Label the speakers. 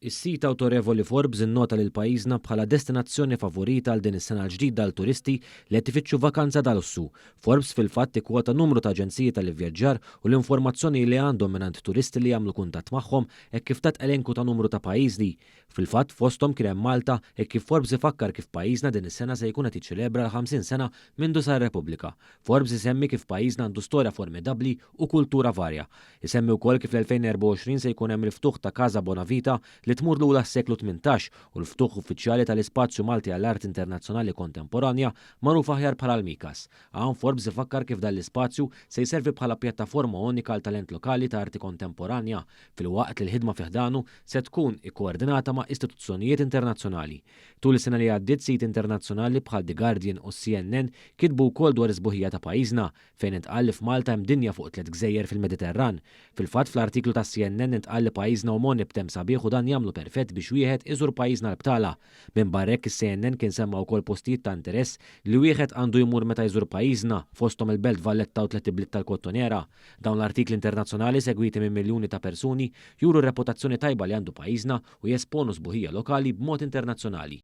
Speaker 1: Is-sit awtorevoli Forbes innota lil pajjiżna bħala destinazzjoni favorita għal din is-sena l-ġdida għal turisti li qed ifittxu vakanza ta' lussu. Forbes fil-fatt ikkwota numru ta' aġenziji tal-ivvjaġġar u l-informazzjoni li għandhom mingħand turisti li jagħmlu kuntatt magħhom hekk kif tat elenku ta' numru ta' pajjiżi. Fil-fatt fosthom kien hemm Malta hekk kif Forbes ifakkar kif pajjiżna din is-sena se jkun qed jiċċelebra l-50 sena mindu sar Repubblika. Forbes isemmi kif pajjiżna għandu storja formidabbli u kultura varja. Isemmi wkoll kif l-2024 se jkun hemm il-ftuħ ta' Casa Bonavita li tmur lura s-seklu 18 u l-ftuħ uffiċjali tal-Ispazju Malti għall-Arti Internazzjonali Kontemporanja magħruf aħjar bħala l-MICAS. Hawn Forbes ifakkar kif dan l-ispazju se jservi bħala pjattaforma unika għal talent lokali ta' arti kontemporanja filwaqt li l-ħidma fi ħdanu se tkun ikkoordinata ma' istituzzjonijiet internazzjonali. Tul is-sena li għaddiet sit internazzjonali bħal The Guardian u CNN kitbu wkoll dwar is-sbuħija ta' pajjiżna fejn intqal li f'Malta hemm dinja fuq tliet gżejjer fil-Mediterran. Fil-fatt fl-artiklu ta' CNN intqal li pajjiżna hu mogħni b'temp sabiħ u dan jagħmlu perfett biex wieħed iżur pajjiżna l-btala. Minbarra hekk is-CNN kien semma wkoll postijiet ta' interess li wieħed għandu jmur meta jżur pajjiżna, fosthom il-Belt Valletta u tliet ibliet tal-Kottonera. Dawn l-artikli internazzjonali segwiti minn miljuni ta' persuni juru r-reputazzjoni tajba li għandu pajjiżna u jesponu sbuħija lokali b'mod internazzjonali.